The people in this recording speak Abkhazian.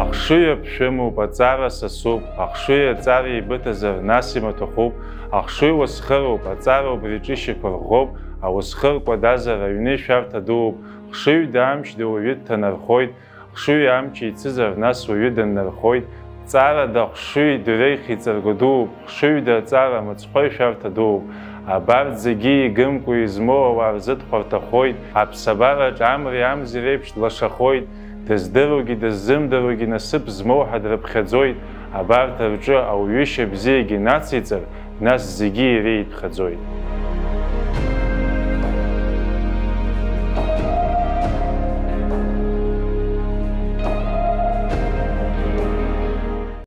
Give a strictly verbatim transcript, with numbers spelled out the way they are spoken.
Ахшыҩ аԥшәымоуп, аҵара сасуп, ахшыҩ аҵара еибыҭазар, нас имаҭәахәуп, ахшыҩ уасхыроуп, аҵара убри ҿышьақәа рӷәӷәоуп, ауасхыр кәадазар, аҩны ишәарҭа дууп, хшыҩда амчда уаҩы дҭанархоит, хшыҩ амч еицызар, нас уаҩы дыннархоит, ҵарада ахшыҩ дуреих иҵаргәа дууп, хшыҩда аҵара мыцхәы ишәарҭа дууп, абарҭ зегьы игымкәа измоу ауаа рзы дхәарҭахоит, аԥсабараҿ амреи амзи реиԥш длашахоит, дыздыруагьы дыззымдыруагьы насыԥ змоу ҳәа дрыԥхьаӡоит, абарҭ рҿы ауаҩышьа бзиагьы нациҵар, нас зегьы иара иԥхьаӡоит.